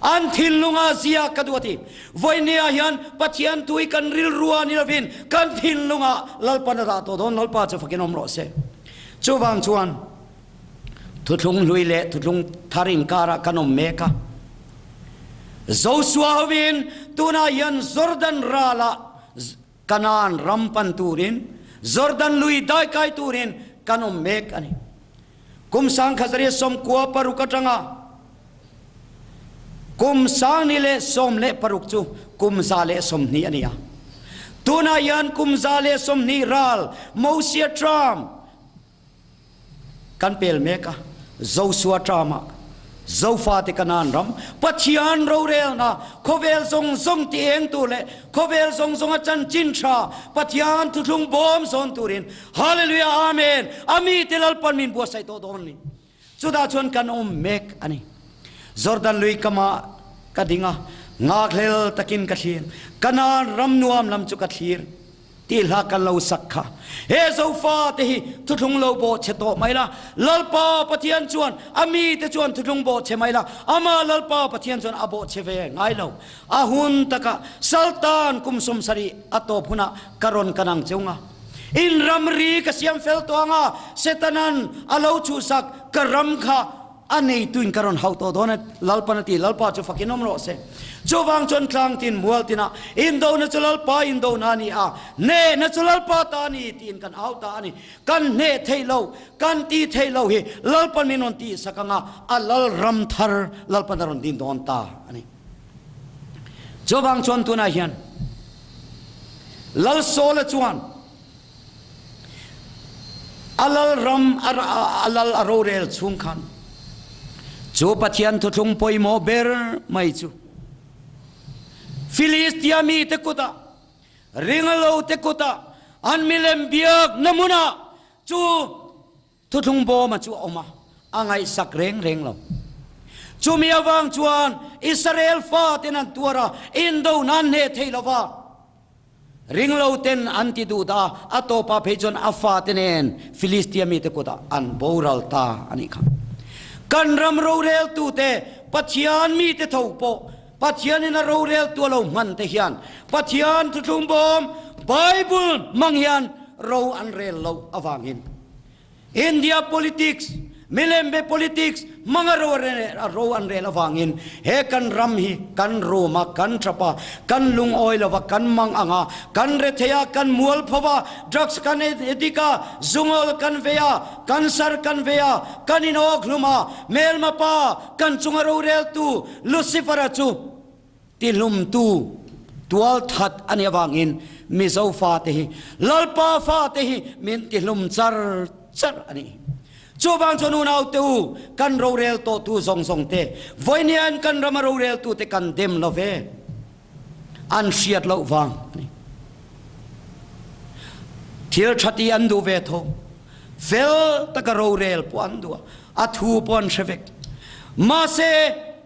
an thinlungah zia ka duh a ti. Vawinia hian Pathian tui kan rilrua ni lovin kan thinlungah Lalpan a dah tawh dawn, Lalpa chu fakin awm rawh se. Chuvang chuan thuthlung hlui leh thuthlung thar inkarah kan awm mek a. Joshua hovin tunah hian Jordan ralah Kanaan ram pan turin, Jordan lui daikai turin kan awm mek a ni. Kum 1996 atanga kum 2016 chu kum 120 a ni a. Tunah hian kum 120 ral Mosia Trump Kan pel mek a, Joshua term-ah Zofate Kanaan ram, Pathian rorelna, khawvel zawng zawng ti eng tur leh khawvel zawng zawnga chanchin tha Pathian thuthlung bawm zawn turin Hallelujah Amen a mite Lalpan min buatsaih tawh dawn a ni. Chutah chuan kan awm mek a ni. Jordan lui kamah ka ding a, nghakhlel takin ka thlir. Kanaan ram nuam lam chu ka thlir. Tih hla kan lo sak kha. He Zofa te hi thuthlung lo bawh chhe tawh mai la, Lalpa Pathian chuan a mite chuan thuthlung bawh chhe mai la, amah Lalpa Pathian chuan a bawh chhe ve ngai lo. A hun takah Saltan kum 70 a tawp hunah ka rawn kan ang cheu nga. In ramri ka siam fel tawh anga Setanan a lo chhuhsak ka ram kha A neituin ka rawn hauh tawh dawn a, Lalpan a ti, Lalpa chu fakin awm rawh se. Chuvang chuan tlang tin, mual tinah, Indona chu Lalpa indona a ni a, hnehna chu Lalpa ta a ni, tiin kan au ta a ni. Kan hneh theih lo, kan ti theih lo hi Lalpan min rawn tihsak ang a, a lal ram thar Lalpan a rawn din dawn ta a ni. Chuvang chuan tunah hian Lal Sawla chuan, A lal ram a lal a rorel chhung khan chu Pathian thuthlung pawimawh ber mai chu Filistia mite kutah, ringlo te kutah, an milem biak na hmunah chu Thuthlung bawma chu a awm a, a ngaihsak reng reng lo. Chumi avang chuan Israel faten an tuar a, indo nan hneh thei lo va. Ringloten an ti duh dah a, a tawpah phei chuan a fate nen Filistia mite kutah an boral ta a nih kha. Kan ram roreltute, Pathian mite tho pawh Pathianin a roreltu a lo hman te hian Pathian thuthlung bawm Bible hmang hian ro an rel loh avangin India politics, milembe politics hmanga ro ro an rel avangin he kan ram hi kan rum a, kan tap a, kan lungawi lo va, kan mang ang a, kan rethei a, kan mual pho va, drugs kan edik a, zungawl kan vei a, cancer kan vei a, kan inawk hlum a, hmelma pa kan chunga roreltu Lucifer-a chu tihlumtu tualthat a nih avangin Mizo fate hi, Lalpa fate hi min tihlum char char a ni. Chuvang chuan unaute u, kan rorel tawhtu zawng zawng te, vawiin kan rama roreltute kan dem lo ve, an hriat loh vang a ni. Thil tha tih an duh ve tho, fel taka rorel pawh an duh a, a thu pawh an hre vek. Mahse,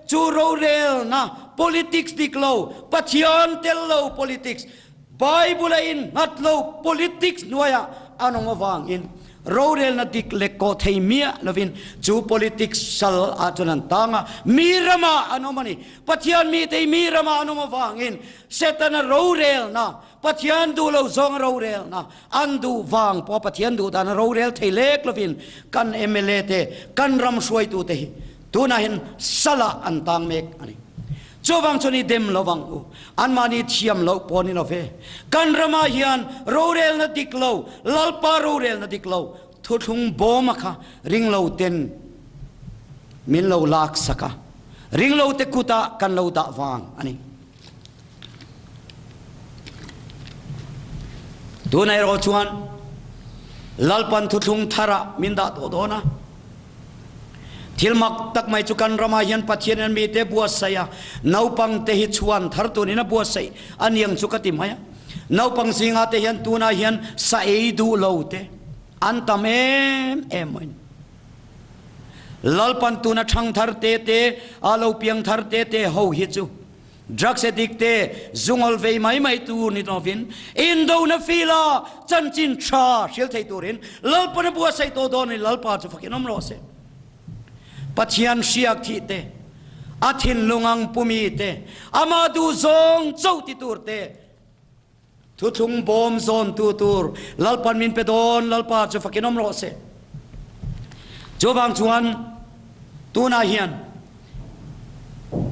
chu rorelna politics dik lo, Pathian tel lo politics, Bible a innghat lo politics hnuaiah an awm avangin. Rorelna dik leh kawh thei miah lovin chu politics sal ah chuan an tang a, mi ramah an awm a ni. Pathian mite hi mi ramah an awm avangin Setana rorelna, Pathian duh lo zawnga rorelna an duh vang pawh Pathian duh dana rorel thei lek lovin kan mla te, kan ram hruaitute hi tunah hian salah an tang mek a ni. Chuvang chuan i dem lo vang u, anmahni thiam loh pawh ni lo ve. Kan ramah hian rorelna dik lo, Lalpa rorelna dik lo, thuthlung bawma kha ringlo ten min lo lak sak a, ringlo te kutah kan lo dah vang a ni. Tunah erawh chuan Lalpan thuthlung tharah min dah tawh dawn a. Thil mak tak mai chu kan ramah hian Pathian hian mite buatsaih a, naupang te hi chhuan thar tunin a buatsaih a niang chu ka ti mai a. Naupang zingah te hian tunah hian sa ei duh lo te an tam em em mai. Lalpan tuna thang thar te te, a lo piang thar te te ho hi chu Drugs addict te zungawl vei mai mai tur ni lovin indona fila chanchin tha hrilh thei turin Lalpan a buatsaih tawh dawn a ni. Lalpa chu fakin awm rawh se. Pathian hriak thih te, a thinlung ang pumi te, amah duh zawng cho ti tur te, Thuthlung bawm zawntu tur Lalpan min pe dawn, Lalpa chu fakin awm rawh se. Chuvang chuan tunah hian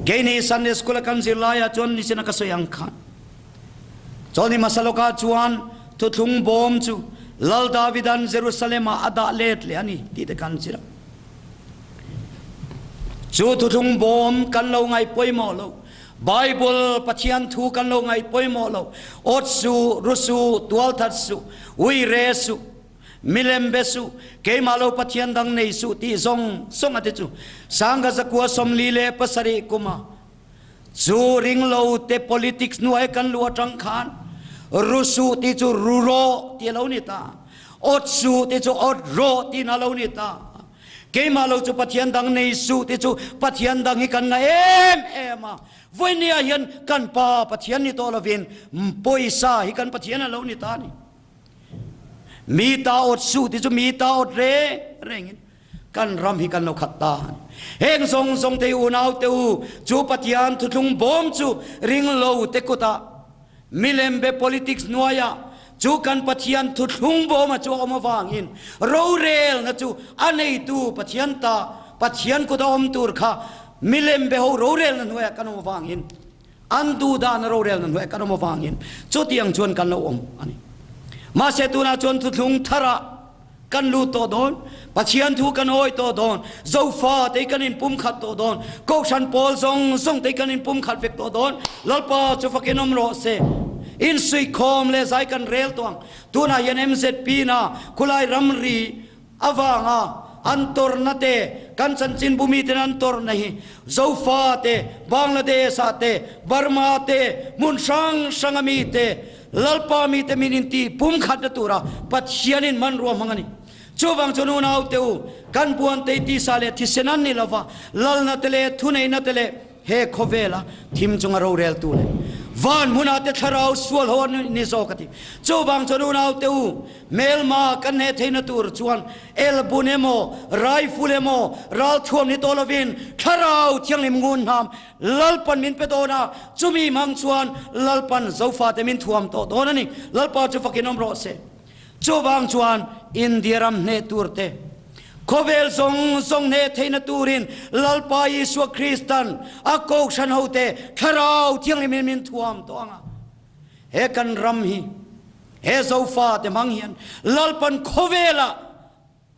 keini Sunday School a kan zir laiah chuan nichin a ka sawi ang khan chawlhni hmasa lawkah chuan thuthlung bawm chu Lal Davidan Jerusalem ah a dah let leh a ni tih te kan zir a. Chu thuthlung bawm kan lo ngaih pawimawh lo. Bible Pathian thu kan lo ngaih pawimawh lo. Awt suh, ru suh, tual that suh, ui re suh, milem be suh, keimah lo Pathian dang nei suh tih zawng zawng a ti chu. Sangha zakua 47 kuma chu ringlo te politics hnuai kan luh atang khan ru suh tih chu ru rawh tih a lo ni ta. Awt suh tih chu awt rawh tiin a lo ni ta. Keimah lo chu Pathian dang nei suh ti chu Pathian dang hi kan ngah em em a. Vawinia hian kan Pa Pathian ni tawh lovin pawisa hi kan Pathian a lo ni ta a ni. Mi ta awt suh ti chu mi ta awt reng rengin kan ram hi kan lo khat ta a ni. Heng zawng zawng te hi unau te u, chu Pathian thuthlung bawm chu ring lo te kutah Milembe politics hnuaiah chu kan Pathian thuthlung bawma chu a awm avangin rorelna chu a neitu Pathian ta Pathian kut a awm tur kha milembe ho rorelna hnuaiah kan awm avangin an duhdana rorelna hnuaiah kan awm avangin chutiang chuan kan lo awm a ni. Mahse tunah chuan thuthlung tharah Kan lut tawh dawn, Pathian thu kan awi tawh dawn, Zofa te kan inpumkhat tawh dawn, Kohhran pawl zawng zawng te kan inpumkhat vek tawh dawn, Lalpa chu fakin awm rawh se. Insuihkhawm leh zai kan rel tawh ang. Tunah hian MZP na khulai ramri avanga an tawrhna te, kan chanchinbu miten an tawrhna hi Zofa te, Bangladesh ah te, Burma te, hmun hrang hranga mi te, Lalpa mite min inti pumkhatna tura Pathianin hmanrua hmang a ni. Chuvang chuan unaute u, kan buantei tisa leh thisen an ni lova, lalna te leh thuneihna te leh he khawvela thim chunga roreltu leh van hmunah te thlarau sual ho an ni zawk a ti. Chuvang chuan unaute u, hmelma kan hne theihna tur chuan elbun emaw, rifle emaw, ralthuam ni tawh lovin thlarau thianghlim ngun hnam Lalpan min pe dawn a, chumi hmang chuan Lalpan Zofate min thuam tawh dawn a ni. Lalpa chu fakin awm rawh se. Chuvang chuan India ram hneh tur te, khawvel zawng zawng hneh theihna turin Lalpa Isua Kristan a kohhran hote Thlarau Thianghlimin min thuam tawh ang a. He kan ram hi, he Zofate hmang hian Lalpan khawvelah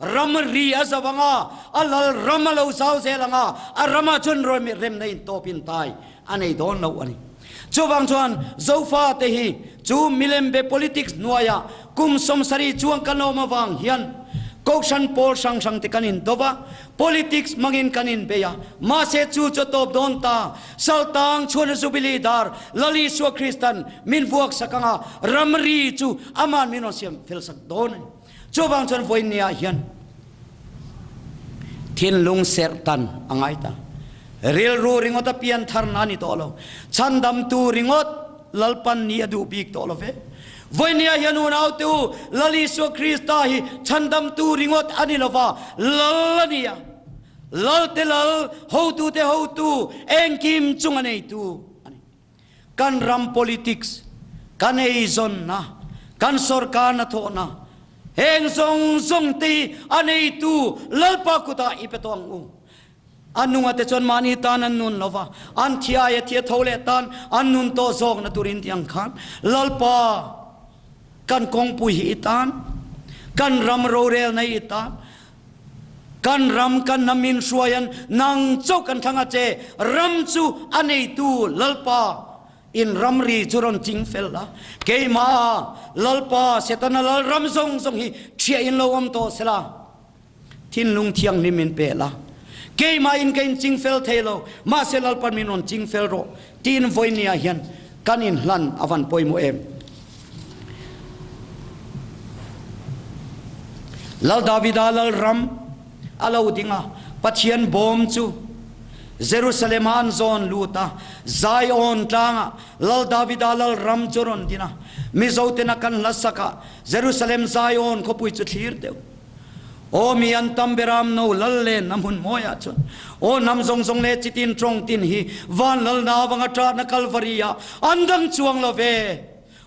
Ramri a zo ang a, a lal ram a lo zau zel ang a, a ramah chuan remna in tawp in tai a nei dawn lo a ni. Chuvang chuan Zofa te hi chu milembe politics hnuaiah kum 70 chuang kan awm avang hian Kohhran pawl hrang hrang te kan in do va, politics hmangin kan in bei a, mahse chu chu a tawp dawn ta. Saltang chhuan a Jubilee dar Lal Isua Kristan min vuak sak ang a, ramri chu aman min rawn siam fel sak dawn a ni. Chuvang chuan vawiinniah hian thinlung serh tan a ngai ta. Rilru ringawt a pian tharna a ni tawh lo. Chhandamtu ringawt Lalpan ni a duh bik tawh lo ve. Vawinia hian unaute u, Lal Isua Krista hi chhandamtu ringawt a ni lova, Lal a ni a. Lalte Lal, hotute hotu, engkim chunga neitu a ni. Kan ram politics, kan eizawnna, kan sorkarna thawhna, heng zawng zawng te hi a neitu Lalpa kutah i pe tawh ang u. A nunga te chuan mahni tan an nun lo va, an thi aia thi a tho leh tan an nun tawh zawkna turin ti ang khan Lalpa kan kawngpui hi i tan, kan ram rorelna hi i tan, kan ram kan hnam min hruaian nang chauh kan thlang a che, ram chu a neitu Lalpa in ramri chu rawn ching fel la, keimah Lalpa Setana lal ram zawng zawng hi ṭhiah in lo awm tawh sela. Thinlung thianghlim in pe la. Keimah in ka in ching fel thei lo, mahse Lalpan min rawn ching fel rawh tiin vawinia hian kan in hlan a van pawimawh em? Lal Davida lal ram a lo ding a, Pathian bawm chu Jerusalem ah an zawn lut a, Zion tlangah Lal Davida lal ram chu rawn din a, Mizo ten a kan hla sak ah Jerusalem Zion khawpui chu thlir deuh. Aw mi an tam beram no lal len na hmun mawi ah chuan aw hnam zawng zawng leh chitin tawng tin hi van lal na avanga ṭah na Kalvari ah an dang chuang lo ve.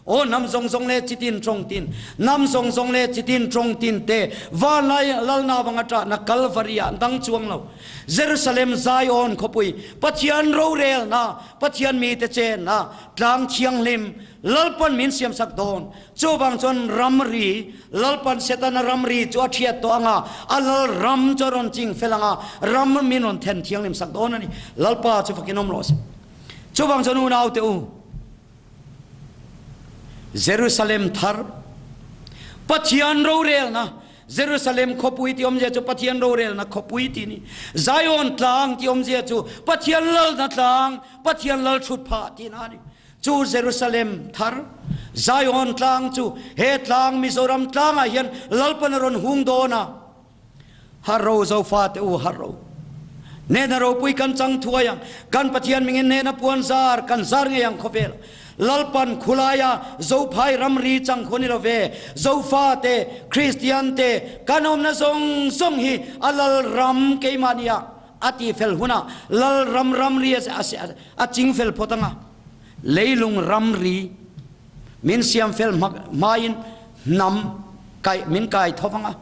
Aw hnam zawng zawng leh chitin tawng tin, hnam zawng zawng leh chitin tawng tin te van lal na avanga ṭah na Kalvari ah an dang chuang lo. Jerusalem Zion khawpui Pathian rorel na Pathian mite chen na tlang thianghlim Lalpan min siamsak dawn. Chuvang chuan ramri, Lalpan Setana ramri chu a thiat tawh ang a, a lal ram chu a rawn ching fel ang a, ram min rawn then thianghlim sak dawn a ni. Lalpa chu fakin awm rawh se. Chuvang chuan unaute u, Jerusalem thar, Pathian rorelna, Jerusalem khawpui tih awmzia chu Pathian rorelna khawpui tih a ni. Zion tlang tih awmzia chu Pathian lalna tlang, Pathian lal thut phah tihna a ni. Chu Jerusalem thar, Zion tlang chu he tlang Mizoram tlangah hian Lalpan a rawn hung dawn a. Har ro Zofate u har ro. Nena ropui kan chang thuai ang. Kan Pathian mingin nena puan zar kan zar ngei ang khawvel. Lalpan khulaia Zophai ramri chang khu ni lo ve. Zofate, Kristian te kan awmna zawng zawng hi a lal ram keimahni ah A ti fel hunah lal ram ramri a ching fel phawt ang a, leilung ramri min siam fel hmain hnam kai min kai tho vang a.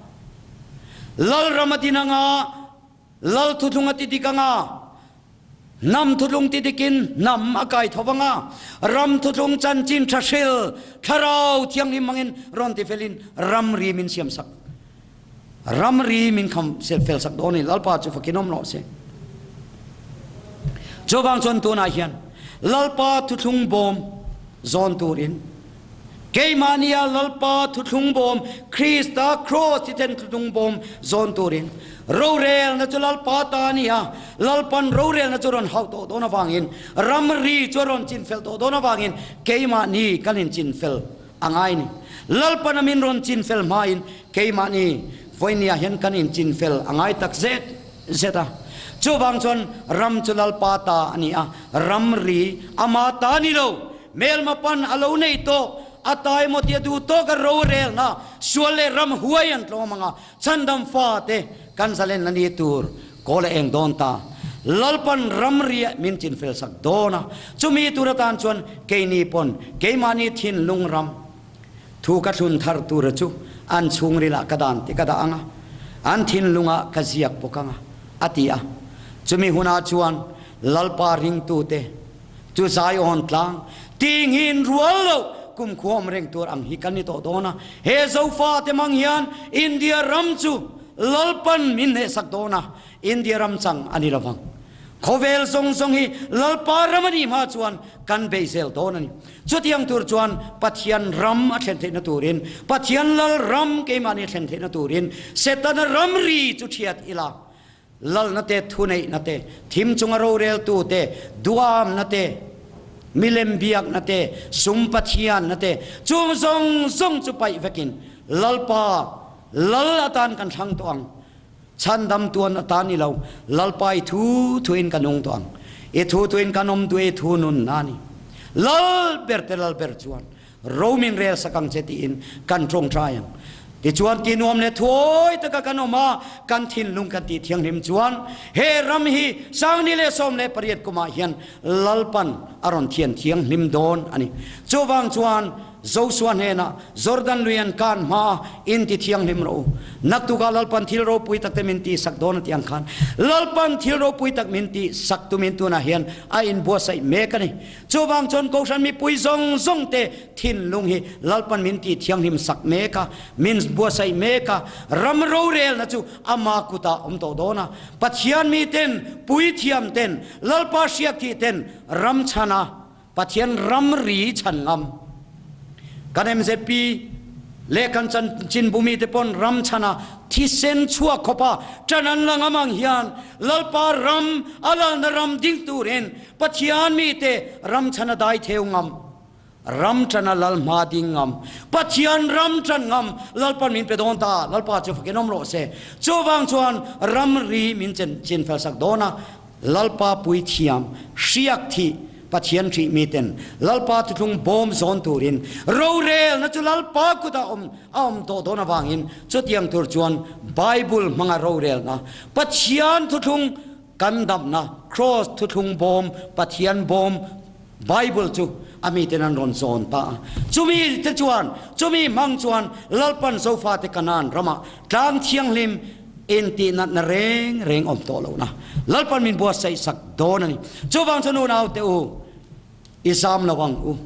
Lal ram a din ang a, lal thuthlung a ti dik ang a, hnam thuthlung ti dikin hnam a kai tho vang a, ram thuthlung chanchin tha hril thlarau thianghlim hmangin rawn ti felin ramri min siam sak. Ramri min kham fel sak dawn i Lalpa chu fakin awm rawh se. Chuvang chuan tunah hian Lalpa thuthlung bawm zawn turin keimahnia Lalpa thuthlung bawm Krista Kraws thisen thuthlung bawm zawn turin rorelna chu Lalpa ta a ni a, Lalpan rorelna chu rawn hauh tawh dawn avangin ramri chu a rawn chinfel tawh dawn avangin keimahni kan inchinfel A ngai ni. Lalpan a min rawn chinfel hmain keimahni vawinia hian kan inchinfel a ngai tak zet zet a. Chuvang chuan ram chu Lalpa ta a ni a, ramri ama ta ni lo. Hmelma pan a lo nei tawk, a ta emaw tia duh tawk a rorelna sual leh ram huai an tlawm ang a, chhandam fate kan zalenna ni tur Kawl a eng dawn ta. Lalpan ramriah min chinfel sak dawn a, chumi tur atan chuan keini pawn keimahni thinlung ram thu ka thlun thar tura chu an chhungrilah ka dan tih ka dah ang a, an thinlungah ka ziak bawk ang a, a ti a. Chumi hunah chuan Lalpa ringtute chu Zion tlang tinghin rual loh kumkhua awm reng tur ang hi kan ni tawh dawn a. He Zofate mang hian India ram chu Lalpan min hnehsak dawn a, India ram chang a ni lovang. Khawvel zawng zawng hi Lalpa ram a nih hma chuan kan bei zel dawn a ni. Chutiang tur chuan Pathian ram a thlen theihna turin, Pathian Lal ram keimahni a thlen theihna turin Setana ramri chu thiat ila, Lalna te, thuneihna te, thim chunga roreltu te, duamna te, milem biakna te, sum Pathianna te, chung zawng zawng chu paih vekin Lalpa Lal atan kan thlang tawh ang. Chhandam tuan atan ni lo, Lalpa i thu thuin ka nung tawh ang. I thu thuin kan awm duh e, i thu nun na ni. Lal ber te Lal ber chuan. Ro min rel sak ang che tiin kan tawngtai ang. Tichuan ti nuam leh thuawi taka kan awm a, kan thinlung kan tih thianghlim chuan he ram hi 2018 kumah hian Lalpan a rawn thian thianghlim dawn a ni. Chuvang chuan Joshua hnenah Jordan lui an kan hmaa in ti thianghlim rawh u. Naktukah Lalpan thil ropui tak te min tihsak dawn a tih ang khan Lalpan thil ropui tak min tihsak tumin tunah hian a inbuatsaih mek a ni. Chuvang chuan Kohhran mipui zawng zawng te thinlung hi Lalpan min tih thianghlim sak mek a, min buatsaih mek a, ram rorelna chu ama kutah awm tawh dawn a. Pathian miten, puithiam ten, Lalpa hriak thih ten ram chhan a, Pathian ramri chhan ngam. Kan mzp leh kan chanchinbumi te pawn ram chhana thisen chhuak khawpa ṭan an la ngam ang hian Lalpa ram a lalna ram ding turin Pathian mite ram chhana dai theu ngam, ram ṭana lal hma ding ngam, Pathian ram ṭan ngam Lalpan min pe dawn ta, Lalpa chu fakin awm rawh se. Chuvang chuan ramri min chinfel sak dawn a, Lalpa puithiam hriak thih Pathian hrih miten Lalpa thuthlung bawm zawn turin rorelna chu Lalpa kutah awm a awm tawh dawn avangin chutiang tur chuan Bible hmanga rorelna Pathian thuthlung kan damna Kraws thuthlung bawm Pathian bawm Bible chu a miten an rawn zawn ta a. Chumi te chuan chumi hmang chuan Lalpan Zofate Kanaan ramah tlang thianghlim intih natna reng reng awm tawh lohna Lalpan min buatsaih sak dawn a ni. Chuvang chu nunau te u, i zam lo ang u,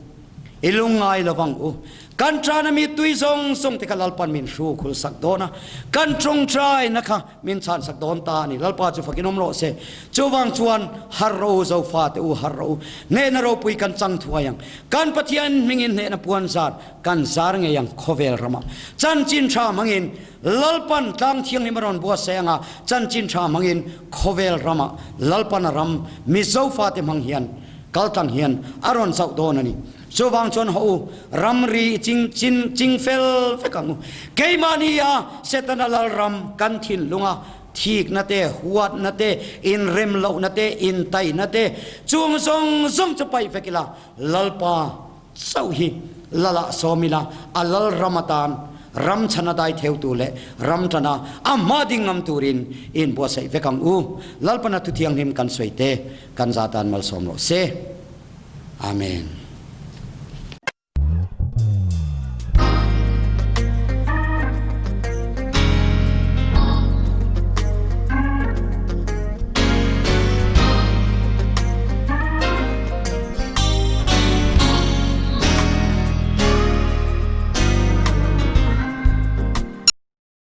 i lungngai lo ang u. Kan tana mi tui zawng zawng te kha Lalpan min hru khul sak dawn a, kan tawngtaina kha min chhan sak dawn ta a ni. Lalpa chu fakin awm rawh se. Chuvang chuan har rawh u, Zofa te u, har rawh u. Hnehna ropui kan chang thuai ang. Kan Pathian hmingin hnehna puan zar kan zar ngei ang khawvel ramah. Chanchin tha hmangin Lalpan tlang thianghlim a rawn buatsaih ang a, chanchin tha hmangin khawvel ramah Lalpan a ram Mizo fate hmang hian kal tlang hian a rawn chauh dawn a ni. Chuvang chuan haw u, ramri i ching chin ching fel vek ang u. Keimahni a Setana Lalram kan thinlunga thikna te, huatna te, inremlohna te, intaihna te, chung zawng zawng chu paih vek ila, Lalpa chauh hi Lalah sawm ila, a Lalram atan ram chhana dai theutu leh ram tana a hma ding ngam turin i inbuatsaih vek ang u. Lalpana thuthianghlim kan sawi te kan za tan malsawm rawh se. Amen.